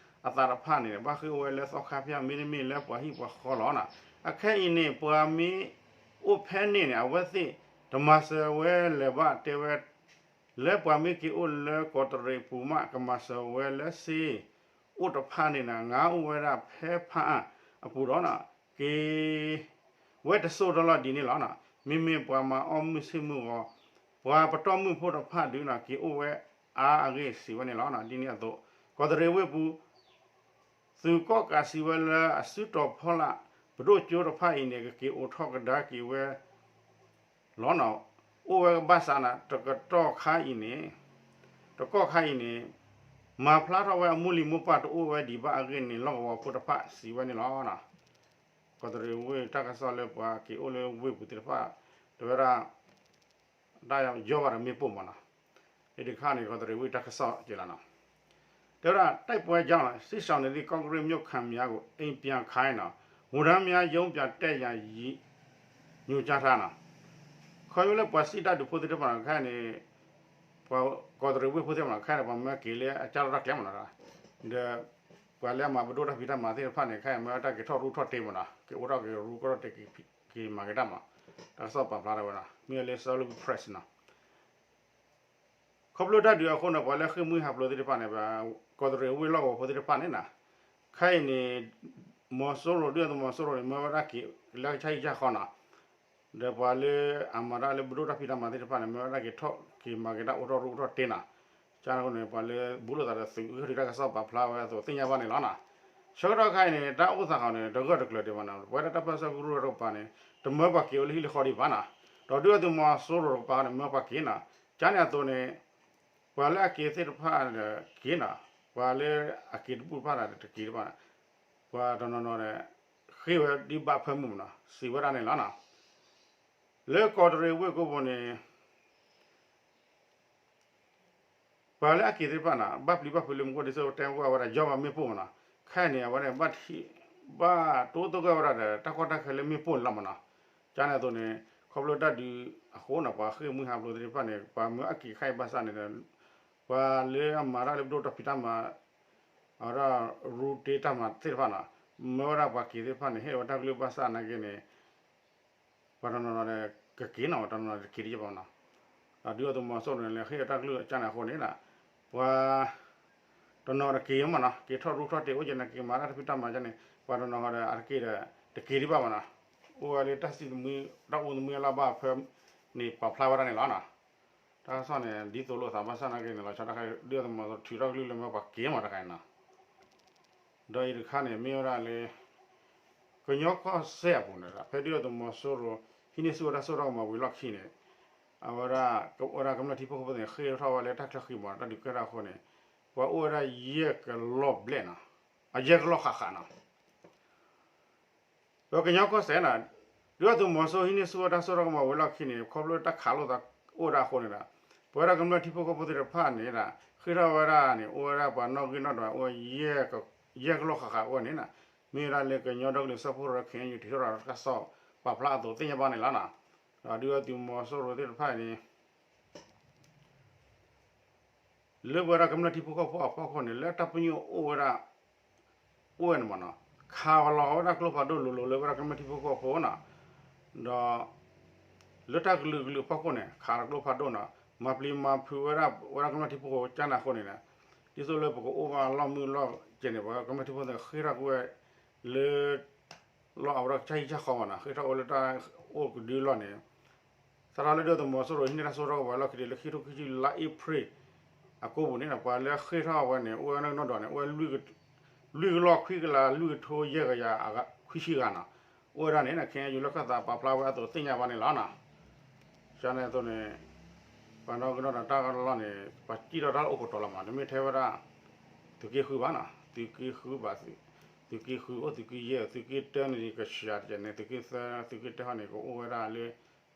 အသးတဖၣ်န့ၣ် ဘၣ်ဃ့ၢ်အိၣ်ဝဲလၢသီခါဖၠၣ် မ့တမ့ၢ်လၢပှၤဟံၣ်ပှၤဃီလီၤနီၤ. အခဲအံၤန့ၣ် ပှၤမ့ၢ်အိၣ်ဖဲန့ၣ်န့ၣ် အဝဲသ့ၣ်တမၤစၢၤဝဲလၢၤဘၣ် တဲဝဲ လၢပှၤမ့ၢ်က့ၤအိၣ်လၢကီးတရံးပူၤမး ကမၤစၢၤဝဲလၢစ့ အိၣ်တဖၣ်န့ၣ်နီၤ ငါအိၣ်ဝဲဒၣ်ဖဲဖၣ်အၣ်အပူၤဒီးနီၤ က့ၤဝဲတစိၢ်တလီၢ်ဒ်န့ၣ်လီၤ. မ့မ့ၢ်ပှၤမၤအီၣ်မုၢ်ဆ့ၣ်မုၢ်ဂီၤ ပှၤပတီၢ်မုၢ်ဖိတဖၣ်ဒုးနီၤ က့ၤအိၣ်ဝဲအါအဂ့ၢ်စံးဝဲန့ၣ်လီၤ. ဒ်န့ၣ်အသိး ကီးတရံးဝ့ၢ်ပူၤ သုးကီၣ်ကးစံးဝဲလၢအစုတီၤဖီလာ် ပဒိၣ်ကၠိတဖၣ်အံၤန့ၣ် ကက့ၤအိးထီၣ်ကဒါက့ၤဝဲ လီၤနီၤ. အိၣ်ဝဲကဘၣ်ဆၣ်န့ၣ် တကတီၢ်ခါအံၤန့ၣ် တကီၢ်ခါအံၤန့ၣ် မၤဖျါထီၣ်ဝဲအမိၢ်လံၤမိၢ်ပှၢ်တအိၣ်ဝဲဒံးဘၣ်အဂ့ၢ်န့ၣ် လီၢ်ကဝီၤဖိတဖၣ်စံးဝဲန့ၣ်လီၤ. ကီးတရံးဝ့ၢ်တၢ်ကစီၣ်လၢပှၤက့ၤအိၣ်လၢဝ့ၢ်ပူၤသ့ၣ်တဖၣ် တဲဝဲဒၣ် တၢ်ယီဘၣ်ဒီးမ့ၣ်ပိၢ်မးနီၤ. လၢတခါန့ၣ် ကီးတရံးဝ့ၢ်တၢ်ကစီၣ်က့ၤလီၤနီၤ. တဲဝဲဒၣ် တိုက်ပွဲကြောင့် စစ်ရှောင်တွေ ကော့ကရိတ်မြို့ခံများကို အိမ်ပြန်ခိုင်းနီၤ, ဝန်ထမ်းများ ရုံးပြန်တက်ရန် ညွှန်ကြားထားနီၤ. ခီဖျိလၢပှၤစံးတၢ်ဒုးဖိသ့ၣ်တဖၣ်နီၤ ခဲအံၤန့ၣ် ပှၤကီးတရံးဝ့ၢ်ဖိသ့ၣ်မးနီၤ ခဲအံၤန့ၣ် ပှၤမၢက့ၤလၢအကၢ်ထီၣ်တၢ်ကျဲမးနီၤ, ဒီး ပှၤလၢအမၤပဒိၣ်တၢ်ဖံးတၢ်မၤသ့ၣ်တဖၣ်န့ၣ် ခဲအံၤမၢတၢ်က့ၤထီၣ်ရူထီၣ်တ့မးနီၤ က့ၤအိးထီၣ်က့ၤရူကထီၣ်တ့က့ၤမၤက့ၤတၢ်မး, တၢ်ကစီၣ်ပာ်ဖျါထီၣ်ဝဲနီၤ မ့ၢ်လၢ Salween Press နီၤ. ခီဖျိတၢ်ဒုးအဃိန့ၣ် ပှၤလၢဃ့ၢ်မှံဟးဖျိးသ့ၣ်တဖၣ်န့ၣ် ကီးတရံးဝ့ၢ်လီၢ်ကဝီၤဖိသ့ၣ်တဖၣ်န့ၣ်နီၤ, ခဲအံၤန့ၣ် မီၤစိရိၤ ဒုၣ်ဒါသုးမီၤစိရိၤန့ၣ် မၢဝဲဒၣ်က့ၤလၢကဆၣ်ဟံၣ်ကဆၣ်ဃီနီၤ, ဒီးပှၤလၢအမၤတၢ်လၢပဒိၣ်တၢ်ဖံးတၢ်မၤသ့ၣ်တဖၣ်န့ၣ် မၢဝဲဒၣ်က့ၤထီၣ်က့ၤမၤက့ၤတၢ်အိးထီၣ်ရူအိးထီၣ်တ့နီၤ, ကန့ၣ်အဃိန့ၣ် ပှၤလၢဘူးလိာ်သးဒီးသုးဂဲၤထီၣ်တၢ်ကစီၣ်ပာ်ဖျါဝဲအသိးသ့ၣ်ညါဘၣ်န့ၣ်လီၤနီၤ. ဆၢကတီၢ်ခါအံၤန့ၣ် တၢ်အိၣ်သးဃီန့ၣ် တဂၢၢ်တကျၢၤဒံးဘၣ်နီၤ ပဝဲဒၣ်တၢ်ပၢဆှၢကရူၢ်တကပၤန့ၣ် တမၢပှၤက့ၤအိၣ်လၢဟံၣ်လၢဃီဒံးဘၣ်နီၤ, ဒီးဒုၣ်ဒါသုးမီၤစိရိၤတကပၤန့ၣ် မၢပှၤက့ၤနီၤ, ကန့ၣ်အသိးန့ၣ် ပှၤလၢအက့ၤသ့ၣ်တဖၣ်က့ၤနီၤ, ပှၤလၢအက့ၤတဘူၣ်တဖၣ်န့ၣ် တက့ၤတဘၣ်, ပှၤတနီၤနီၤန့ၣ် ဃ့ၢ်ဝဲဒ်ဘၣ်ဖၢမုၢ်မးနီၤ စံးဝဲဒၣ်န့ၣ်လီၤနီၤ. လၢကီးတရံးဝ့ၢ်ကိးပူၤန့ၣ် ပှၤလၢအက့ၤသ့ၣ်တဖၣ်န့ၣ် ဘၣ်ပျံၤဘၣ်ဖုးလၢမူခိၣ်ဒ်သိးတဲကွၢ်ဝဲဒၣ် ယီၢ်ဘၣ်မ့ၣ်ပိၢ်မးနီၤ, ခဲအံၤန့ၣ် အဝဲန့ၣ် ဘၣ်တိၢ်သဂၢၢ်ဝဲဒၣ်ဒီး တၢ်ကီတၢ်ခဲလၢမ့ၣ်ပိၢ်န့ၣ်လီၤမးနီၤ, ကန့ၣ်အသိးန့ၣ် ခီဖျိတၢ်ဒုးအဃိန့ၣ် ပှၤဃ့ၢ်မှံဟးဖျိးသ့ၣ်တဖၣ်န့ၣ် ပှၤမၢအက့ၤခါအံၤဘၣ်ဆၣ်န့ၣ် ပှၤလၢအမၤတၢ်လၢပဒိၣ်တၢ်ဖံးတၢ်မၤ အဝဲဒၣ်ရူတ့တၢ်မၤသ့ၣ်တဖၣ်နီၤ, မၢဝဲဒၣ်ပှၤက့ၤသ့ၣ်တဖၣ်န့ၣ် ဟ့ၣ်ဝဲတၢ်ကလုၢ်ဘၣ်ဆၣ်နာ်က့န့ၣ် ပှၤတနီၤနီၤန့ၣ် ကက့ၤနီၤ တနီၤနီၤတက့ၤတယဲၢ်ဘၣ်နီၤ, ဒီးဒုၣ်ဒါသုးမီၤစိရိၤန့ၣ် လဲၤဟ့ၣ်တၢ်ကလုၢ်ကန့ၣ်အဃိန့ၣ် ပှၤတနီၤတက့ၤမးနီၤ က့ၤထီၣ်ရူထီၣ်တ့အိၣ်က့ၤန့ၣ် က့ၤမၤတၢ်တဖံးတၢ်မၤကန့ၣ် ပှၤတနီၤဃီဒီးအတက့ၢ်ဒီး တက့ၤဒံးဘၣ်မးနီၤ, အိၣ်ဝဲလၢတၢ်စံၣ်သမံ တၢ်အိၣ်သမံအလီၢ်ဘၣ်ဖၢန့ၣ် ပာ်ဖျါဝဲဒၣ်န့ၣ်လီၤနီၤ. တၢ်ကစီၣ်န့ၣ် ဒ်သိးလိာ်သးဘၣ်ဆၣ်နာ်က့န့ၣ် လီၤဆီဒၣ်တခါ ဒုၣ်ဒါသုးမီၤစိရိၤထုးထီၣ်ကလုၢ်လၢမၢပှၤက့ၤမးတခါအံၤနီၤ. ဒီးအံၤတခါန့ၣ် မ့ၢ်ဝဲဒၣ်လၢ ကညီကီၢ်စဲၣ်အပူၤန့ၣ် ဖဲဒုၣ်ဒါသုးမီၤစိရိၤ ဟံးန့ၢ်ဆူၣ်ဝဲဒၣ်စိၣ်ထီၣ်ကမီၤဝံၤလီၢ်ခံန့ၣ် အဝဲဒၣ် အဝဲဒၣ်ကမျၢၢ်ထံဖိကီၢ်ဖိသ့ၣ်န့ၣ် ဃ့ၢ်ထီၣ်ဝဲလၢတၢ်ချၢဃံမး တၢ်ဒုးကဲထီၣ်အဃိန့ၣ် ပှၤအိၣ်ဝဲဒၣ်ယဲၢ်ကလီၢ်ဘျဲၣ်နီၤ, အယဲၢ်ကလီၢ်ဃးဃးနီၤ. ဒီးကညီကီၢ်စဲၣ်န့ၣ် ဒုၣ်ဒါသုးမီၤစိရိၤဟံးန့ၢ်ဆူၣ်ဝဲတၢ်စိၣ်ထီၣ်ကမီၤဝံၤလီၢ်ခံန့ၣ် ခီဖျိတၢ်ခးလိာ်သးအိၣ်ဝဲဒၣ်အဃိန့ၣ်ဒီး ပဝဲဒၣ်ကမျၢၢ်ထံဖိကီၢ်ဖိသ့ၣ်တဖၣ်န့ၣ်ဒီး ဃ့ၢ်ထီၣ်ဝဲဒၣ်န့ၣ် အိၣ်ဝဲဒၣ်ပှၤနီၣ်ဂံၢ်နီၣ်ဒွးအိၣ်ဝဲ ယဲၢ်ကလီၢ်ဃးဃးအိၣ်ဝဲန့ၣ်နီၤ. မ့ၢ်ဝဲဒၣ်လၢကညီဒီကလုာ်စၢဖှိၣ်ကရၢ ခ့ၣ်အဲၣ်ယူၣ် ထုးထီၣ်တၢ်ကစီၣ်ပာ်ဖျါအသိးသ့ၣ်ညါဘၣ်န့ၣ်လီၤနီၤ. ဒီးဒုၣ်ဒါသုးမီၤစိရိၤသ့ၣ်တဖၣ်န့ၣ် လၢပဝဲဒၣ်ကမျၢၢ်ထံဖိကီၢ်ဖိအဖီခိၣ်န့ၣ် လၢတၢ်ပညိၣ်အိၣ်ဝဲဒၣ် အိၣ်ဝဲန့ၣ်မးနီၤ, ခးလီၤဝဲဒၣ်ကျိဖးဒိၣ်လိၤလိၤလၢပဝဲဒၣ်ကမျၢၢ်ထံဖိကီၢ်ဖိနီၤ, ဒီး လၢတၢ်ကလုာ်ကလုာ်အဖီခိၣ်န့ၣ် ခးလီၤကျိဖးဒိၣ်နီၤ, မၤပျံၤမၤဖုးဝဲဒၣ် ပဝဲဒၣ်ကမျၢၢ်ထံဖိကီၢ်ဖိကန့ၣ်အဃိန့ၣ်ဒီး ဒ်သိးလၢပကအိၣ်ဘၣ်လီၢ်မုၢ်လီၢ်ကဲန့ၣ် ပဝဲကမျၢၢ်ထံဖိကီၢ်ဖိသ့ၣ်ဃ့ၢ်ထီၣ်ကွံာ်ဝဲ လၢ လီၢ်အဝဲဒၣ်ကဆၣ်ဟံၣ်ဆၣ်ဃီမးနီၤ, ဃ့ၢ်ထီၣ်ဝဲလၢတၢ်အိၣ်ကဒုလီၢ်န့ၣ် စးထီၣ်လၢဒုၣ်ဒါသုးမီၤစိရိၤဟံးန့ၢ်တၢ်စိၣ်ထီၣ်ကမီၤဝံၤလီၢ်ခံဒီး လၢခံထိခံဆံလါအ့ဖြ့ၣ် အကိာ်ပူၤန့ၣ် ပှၤလၢဃ့ၢ်ထီၣ်ဝဲန့ၣ် အိၣ်ဝဲဒၣ်နီၢ်ဒီးန့ၣ် အိၣ်ဝဲ လွံၢ်ကလီၢ်ခွံကလး လွံၢ်ကထိယဲၢ်ကယၤခွံဆံဂၤနီၤ, အိၣ်ဝဲဒၣ်န့ၣ် ခ့ၣ်အဲၣ်ယူၣ် လီၢ်ခၢၣ်သးပာ်ဖျါဝဲအသိးသ့ၣ်ညါဘၣ်န့ၣ်လီၤနီၤ. ကန့ၣ်အသိးန့ၣ် ပှၤနီၣ်ဂံၢ်နီၣ်ဒွးတၢ်ကလီၢ်န့ၣ် ပှၤစံၣ်ထီၣ်တၢ်အိၣ်ခိးတီၤလီၤမး တမ့ၢ်ထဲဝဲဒၣ် သုးက့ဃုဘၣ်နီၤ, သုးက့ဃုဘၣ် သုးက့ဃုအိၣ် သုးက့ယဲၢ် သုးက့တၢန့ၣ် ကဆှၤတကဲန့ၣ် သုးက့သၢ သုးက့တၢဟီန့ၣ် ကအိၣ်ဝဲဒၣ်လၢ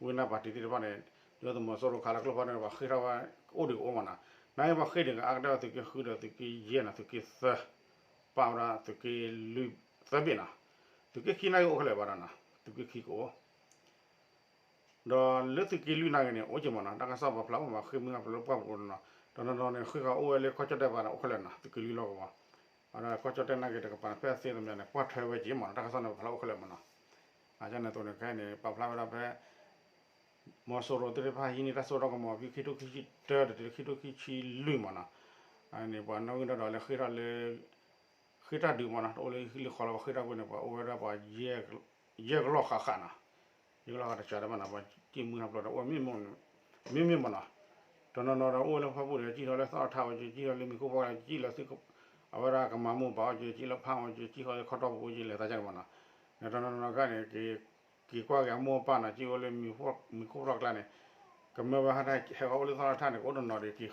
ဝ့ၢ်နၢ်ပၢ်တံၢ်သ့ၣ်တဖၣ်န့ၣ် ဒုၣ်ဒါသုးမီၤစိရိၤခးလီၤကျိဖးဒိၣ်န့ၣ် ပှၤဃ့ၢ်ထီၣ်ဝဲ အိၣ်ဒံးကအိၣ်မးနီၤ, နာ်က့ပှၤဃ့ၢ်ဒံးကအါကတၢၢ်ဝဲသုးက့ဃုဒီးသုးက့ယဲၢ်နီၤ, သုးက့သၢ ပာ်ဝဲဒၣ်သုးက့လွံၢ်သၢဘ့ၣ်နီၤ, သုးက့ခံနာ်က့အိၣ်ခဲလၢာ်ဘၣ်ဒီးနီၤ, သုးက့ခံကအိၣ် ဒီးလၢသုးက့လွံၢ်နာ်က့န့ၣ် အိၣ်က့မ့ၢ်နီၤ, တၢ်ကစီၣ်ပာ်ဖျါအိၣ်မး ဃ့ၢ်မုၢ်ဟးဖျိးလၢပှၢ်ပူၤနီၤ, တနီၤနီၤန့ၣ် ဃ့ၢ်ဃီအိၣ်ဝဲလၢကီၢ်ကၠီၣ်တဲၣ်ပၤန့ၣ် အိၣ်ခဲလၢာ်နီၤ, သုးက့လွံၢ်လီၢ်ကဝီၤ, အဝဲဒၣ်ကီၢ်ကၠီၣ်တဲၣ်နာ်က့တကပၤန့ၣ် ဖဲအသ့သမီန့ၣ် ကွၢ်ထွဲဝဲက့မ့ၢ်နီၤ, တၢ်ကစီၣ်န့ၣ်ပာ်ဖျါအိၣ်ခဲလၢာ်မ့ၢ်နီၤ, အန့ၣ်အသိးန့ၣ် ခဲအံၤန့ၣ် ပာ်ဖျါဝဲဒၣ်ဖဲ မီၤစိရိၤသ့ၣ်တဖၣ်ဟံးန့ၢ်တၢ်စိတၢ်ကမီၤ ဖဲခံထိခံဆံလွံၢ်မ့ၢ်နီၤ, အန့ၣ်ပှၤနီၣ်ဂံၢ်ဒီးဒီးလၢဃ့ၢ်ထီၣ်လၢ ဃ့ၢ်တၢ်ဒုးမ့ၢ်နီၤ, တအိၣ်လၢဟံၣ်လၢဃီလီၤ, ပှၤဃ့ၢ်တၢ်ကွံာ်န့ၣ် ပှၤအိၣ်ဝဲဒၣ်ပှၤ ယဲၢ်ကလီၢ်ဃးဃးနီၤ, ယဲၢ်ကလီၢ်ဃးတစှၤတၢ်ဘၣ်နီၤ, ပှၤဃ့ၢ်မုၢ်ဟးဖျိးဒီးအိၣ်မ့ၢ်မ့ၢ်မ့ၢ်နီၤ, တနီၤနီၤဒီးအိၣ်လၢဖၣ်ပူၣ်ဒီး စံၣ်ထီၣ်လၢသီၣ်ထၣ်ဝဲက့ၤ စံၣ်ထီၣ်လၢမံၤခိၣ်ဖီၣ်က့ၤ စံၣ်လၢ အဝဲဒၣ်ကမၤမိၢ်ပၢ်ဝဲက့ၤ စံၣ်လၢဖးဝဲက့ၤ စံၣ်ဃီလၢခီတီၢ်ပူၤက့ၤ လဲၤသးကန့ၣ်မ့ၢ်နီၤ, တနီၤနီၤခါန့ၣ် က့ၤကွၢ်က့ၤအမိၢ်အပၢ်နီၤ စံၣ်အိၣ်လၢမံၤခိၣ်ဖီၣ်ကျါန့ၣ်, ကမၢဝဲဟဲဟဲဃီအိၣ်လၢသီၣ်ထၣ်န့ၣ် ကအိၣ်တနီၤဒီး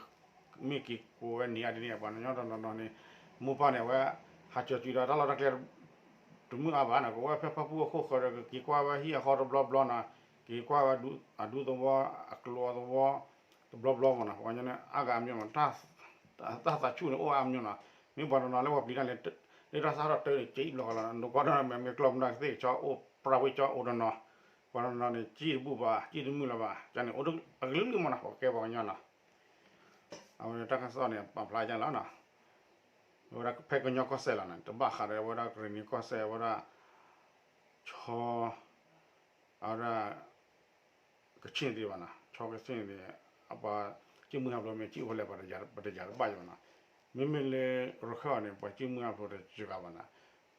မ့ၢ်က့ၤကိးဝဲန့ၣ်အဒ်န့ၣ် ပှၤကညီတနီၤနီၤန့ၣ် မိၢ်ပၢ်န့ၣ် အဝဲဟးကၢၤကွံာ်ဒီးတၢ်လီၢ်တၢ်ကျဲ တမုာ်အါဘၣ်နီၤ, ကဝဲဖဲဖၣ်ပူၣ်အခိၣ်ဃၢၤဒီး ကက့ၤကွၢ်ဝဲဟံၣ်အဃီတဘျီဘျီနီၤ, က့ၤကွၢ်ဝဲအဒူသဝီ အကျိအသဝီ တဘျီဘျီမ့ၢ်နီၤ, ပှၤကညီန့ၣ် အါဂၤအါမံၤမ့ၢ် တၢ်သးဆူၣ်န့ၣ်အိၣ်အါမံၤနီၤ, မ့ၢ်ပှၤတနီၤလၢပှၤပျံၤတၢ်န့ၣ် လၢတၢ်စးထီၣ်တၢန့ၣ် က့ၤဘျီဃီလီၤ, နကွၢ်ဒီးမ့ၢ်ကျီၢ်မုၢ်နၤကသ့ၣ်ကဆီအိၣ်ပြးဝ့ၢ်ကၠီအိၣ်တနီၤ, ပှၤတနီၤန့ၣ် စံၣ်တဘူၣ်ဘၣ် စံၣ်တမုာ်လၢၤဘၣ်, ကန့ၣ်အိၣ်အကလုာ်ကလုာ်မ့ၢ်နီၤ, ပှၤကဲပှၤကညီနီၤ အဝဲတၢ်ကစီၣ်န့ၣ် ပာ်ဖျါယါလီၤနီၤ, အဝဲဒၣ်ဖဲကညီကီၢ်စဲၣ်လီၤန့ၣ် တဘၣ်ဃးဒီးဝဲဒၣ်ကရ့ၣ်နံၤကီၢ်စဲၣ် အဝဲဒၣ် ဆီ အဝဲဒၣ် ကဆ့ၣ်သ့ၣ်ဘၣ်နီၤ, ဆီကဆ့ၣ်န့ၣ် အပှၤဃ့ၢ်မုၢ်ဟးဖျိးမ့ၢ်စံၣ်အိၣ်ဖဲလဲၣ် ပတယၤတဘၣ်ယၤဘၣ်နီၤ, မ့မ့ၢ်လၢရခၢၣ်အီၤန့ၣ် ပှၤဃ့ၢ်မုၢ်ဟးဖျိးတစှၤဘၣ်နီၤ,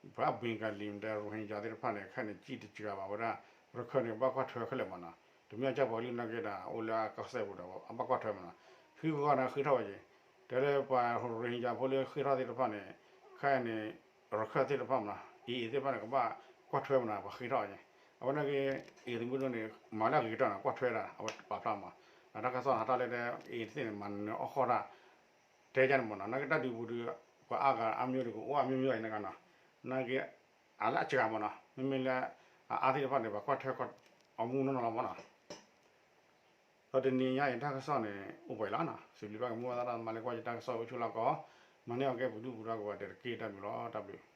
ပှၤဘ့ၣ်ကၤလံၤမ့ၢ်တဲ ရိဟ့ၣ်ယါသ့ၣ်တဖၣ်န့ၣ် ခဲန့ၣ်စံၣ်တစှၤဘၣ်ဝဲဒၣ်, ရခၢၣ်န့ၣ် ဘၣ်ကွၢ်ထွဲခဲလၢာ်မ့ၢ်နီၤ, တမ့ၢ်အကၢ်ပှၤကလုာ်နာ်က့ဒီး အိၣ်လၢအကီၢ်စဲၣ်ပူၤဒီး အဘၣ်ကွၢ်ထွဲမ့ၢ်နီၤ, ဟံၣ်ဂီၢ်န့ၣ်ဃ့ထီၣ်ဝဲက့ၤ, တဲလၢပှၤရိဟ့ၣ်ယါဖိလၢဃ့ထီၣ်သ့ၣ်တဖၣ်န့ၣ် ခဲအံၤန့ၣ် ရခၢၣ်သ့ၣ်တဖၣ်မ့ၢ်နီၤ AA သ့ၣ်တဖၣ်န့ၣ် ကဘၣ်ကွၢ်ထွဲမ့ၢ်နီၤ ပှၤဃ့ထီၣ်အီၤန့ၣ်, အဝဲနာ်က့ AA သုးမုၢ်ဒိၣ်န့ၣ် မၤလၢအဂ့ၤကတၢၢ်နီၤ ကွၢ်ထွဲဒၣ် အဝဲပာ်ဖျါမ့ၢ်, တၢ်ကစီၣ်ဟးထီၣ်လၢ AA တသ့ၣ်န့ၣ် မၤနၢၤအီၣ်ဃီၣ်တၢ် တဲယါန့ၣ်မ့ၢ်နီၤ, နာ်က့တၢ်ဒုးပူၤဒီး ပှၤအါဂၤအါမံၤဒီးကအိၣ်အါမံၤမံၤအံၤန့ၣ်ဂ့ၤနီၤ, နာ်က့ အလၢအစှၤမ့ၢ်နီၤ မ့မ့ၢ်လၢ အအါသ့ၣ်တဖၣ်န့ၣ် ပှၤကွၢ်ထွဲအီၤမူနီၢ်နီၢ်လီၤမ့ၢ်နီၤ ဒီးတနံၤညါအံၤတၢ်ကစီၣ်န့ၣ် အိၣ်ပှဲၤလီၤနီၤ, စံးဘျုးဘၣ်က့ၤမိၢ်ပၢ်သရၣ်သမါလၢကွၢ်ယတၢ်ကစီၣ်ဝဲဆိလီၤကီး, မၤန့ၢ်အီၤကဲပှၤဒူၣ်ပှၤဒါကိးဂၤဒဲးတက့ၢ် တၢ်ဘျုးလီၤ တၢ်ဘျုး